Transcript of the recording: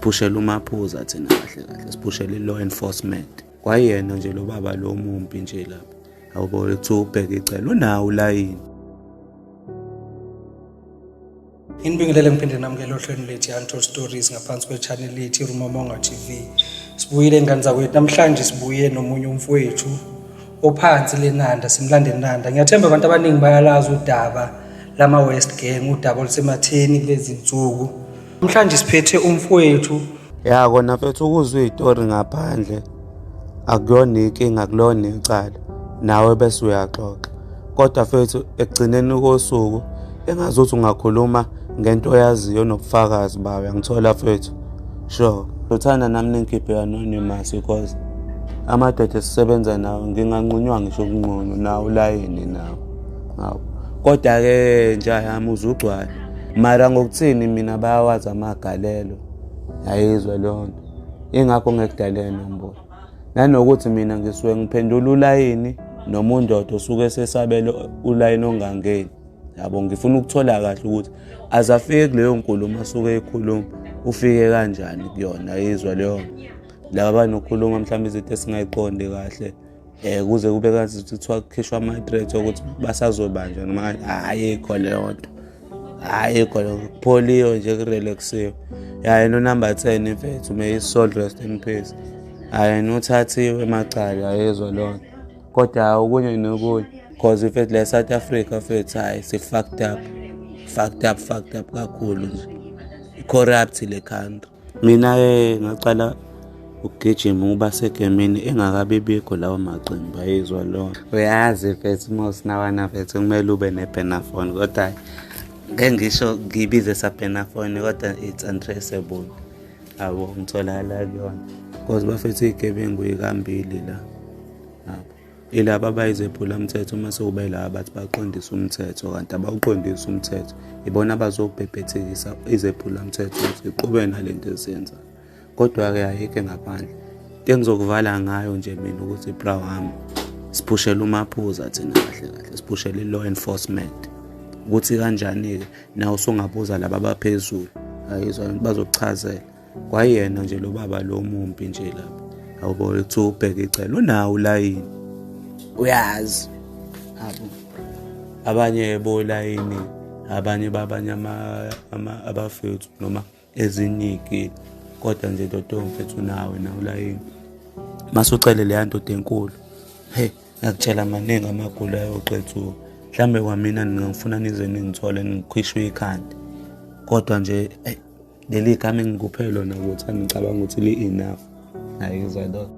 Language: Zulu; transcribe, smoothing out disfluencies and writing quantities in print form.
Siphushela uMaphuza thina kahle kahle, siphushela i-law enforcement. Kwayena nje lo baba lo mumbi nje lapha. Awubona kuthiwa ubheka icele unawo ulayini. Nginibingelele ngiphinde namukele ohlelweni lethu i-Untold Stories ngaphansi kwe-channel lethu iRumomonga TV. Sibuyile ngane zakwethu, namhlanje sibuye nomunye umfowethu ophansi lenanda, simlande eNanda. Ngiyathemba abantu abaningi bayalazi udaba lama-West Gang, udaba olusematheni kulezi nsuku. Namhlanje siphethe umfowethu. Ya kona mfethu, ukuzwa iy'tori ngaphandle akuyona inkinga, akulona icala, nawe bese uyaxoxa. Kodwa mfethu ekugcineni kosuku engazuthi ungakhuluma ngento oyaziyo nobufakazi bayo, angithola mfethu. Sure, uthanda nami ningikhiphe anonymous because amadoda esisebenza nawo nginganqunywa ngisho ukunqunu nawo ulayini nawo. Hawu. Kodwa-ke nje yami uzugcwala. Mara ngokuthini mina bayawazi amagalelo. Yayizwa leyo nto. Ingakho ngekudale nombolo. Nanokuthi mina ngisuke ngiphendula ulayini noma undoda osuke esesabele ulayini ongangeni. Yabo, ngifuna ukuthola kahle ukuthi azafike kuleyo nkulumo asuke ekhuluma, ufike kanjani kuyona, yizwa leyo nto. Laba banokukhuluma mhlawumbe izinto esingayiqondi kahle. Kuze kube kathi kuthiwa kukhishwa ama-threat ukuthi basazobanjwa noma ayikho leyo nto. Ayikho leyo nto. Kupholiwe nje, kurelaxiwe. Ya yena unumber 10 mfethu, may his soul rest in peace. Hhayi yena uthathiwe emacala, ayizwa leyo nto. Kodwa okunye nokunye, cause mfethu la e-South Africa mfethu, hhayi si-fucked up. Fucked up, fucked up kakhulu nje. I-corrupt le country. Mina-ke ngaqala ukugijima ukuba segemini engakabibikho lawo maqembu, ayizwa leyo nto. Uyazi mfethu uma usinawana mfethu kumele ube ne-benafone, kodwa ngeke ngisho ngiyibize sa-benafone, kodwa it's untraceable. Yabo, ngitholakala kuyona. Because bafethu iy'gebengu yikambili la. Yabo. Ilaba abayizephula mthetho uma sekube laba bathi baqondisa umthetho, kanti abawuqondisi umthetho. Ibona abazobhebhethekisa izephula mthetho ukuthi iqhubeke nalento esiyenzayo. Kodwa-ke ayikho engaphandle. Into engizokuvala ngayo nje mina ukuthi bra wami, siphushela uMaphuza thina kahle kahle, siphushela i-law enforcement. Ukuthi kanjani-ke nawe usungabuza laba abaphezulu, ayizwa bazokuchazela. Kwayena nje lo baba lo mumbi nje lapha. Awubona kuthiwa ubheka icele unawo ulayini. Uyazi. Yabo. Abanye bolayini, abanye babanye abafethu noma ezinye iy'kili. Kodwa nje ndoda mfethu unawe nawe ulayini. Mase ucele leya ndoda enkulu. Hey, ngiyakutshela maningi amagulo ayoqethuka. Mhlambe kwamina ningangifuna nize ningithole ngikhishwe ikhanda. Kodwa nje leli gama engikuphe lona ukuthi angicabanga ukuthi li-enough. Ayizwa lo.